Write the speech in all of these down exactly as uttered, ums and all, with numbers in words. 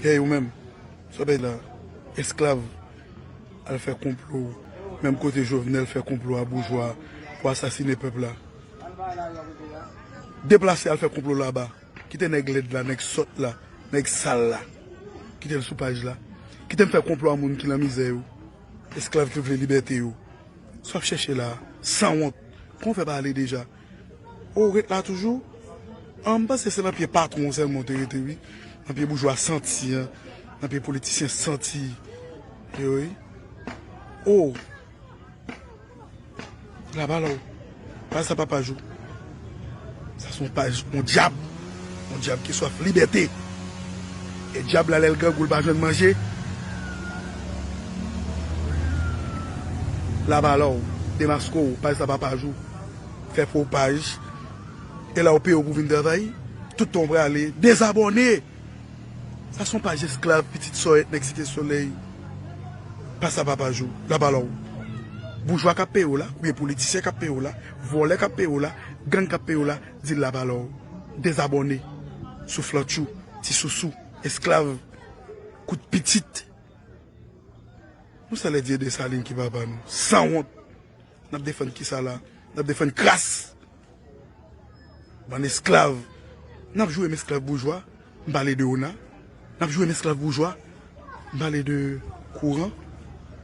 Hey, ou menm, sa w bay la, esklav, al fè konplo, menm kote Jovenel fè konplo a boujwa pou asasinen pèp la. Deplase al fè konplo laba. Kite nèg lèd la, nèg sòt la, nèg sal la. Kite l sou paj la. Kite m fè konplo a moun ki nan mizè yo. Esklav ki vle libète yo. Sa w ap chèche la? Sanwont. Kòman w fè pale deja? O, w ret la toujou? An, m panse se nan pye patwon sèlman w te rete, wi. Nan pye boujwa santi an. Nan pye politisyen santi yo, wi. O! Laba la w. Paj sa pa paj ou. Sa se yon paj, yon dyab. Yon dyab ki swaf libète. E dyab la, lè l grangou, l pa jwenn manje. Laba la w. Demaske w. Paj sa pa paj ou. Fè pou w paj. E la w peye w pou vin travay. Tout tan w prale. Dezabòne! Sa se yon paj esklav, pitit sòyèt, nèg Site Solèy. Paj sa pa paj ou. Laba la w. Boujwa k ap peye w la, oubyen politisyen k ap peye w la, vòlè k ap peye w la, gang k ap peye w la, di l laba la w. Dezabòne. Souflantchou, ti sousou, esklav, kout pitit. Nou se lè Dye Desalin ki papa nou. Sanwont. N ap defann kisa la? N ap defann kras. Bann esklav. N ap joure m esklav boujwa. M pale de ona. N ap joure m esklav boujwa. M pale de kouran.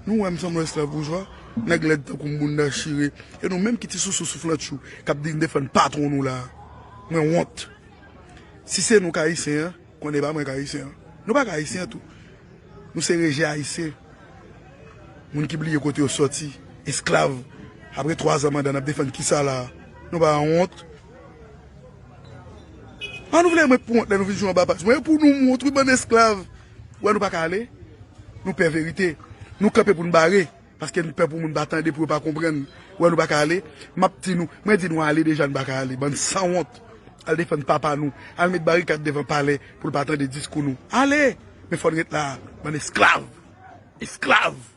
Nou wè m sanble yon esklav boujwa. Nèg lèd tankou m, bounda chire. E nou menm ki ti sousou souflantchou k ap di n defann patwon nou la. Mwen wont. Si se nou k ayisyen an, konnen pa mwen k ayisyen an. Nou pa k ayisyen an tou. Nou se rejè ayisyen. Moun ki bliye kote yo sòti. Esklav. Apre twa zan manda, n ap defann kisa la? Nou pa wont? An nou vle mwen pou wont lè nou vin jwe anba paj. Mwen pou nou wont, wi, bann esklav. Wè nou pa ka ale. Nou pè verite. Nou kanpe pou n bare. Paske n pè pou moun pa tande, pou yo pa konprann. Wè nou pa ka ale. M ap di nou, mwen di nou ale deja, nou pa ka ale. Bann sanwont. Al defann papa nou. Al met barikad devan palè pou l pa tande diskou nou. Ale! Men fò n ret la. Bann esklav. Esklav!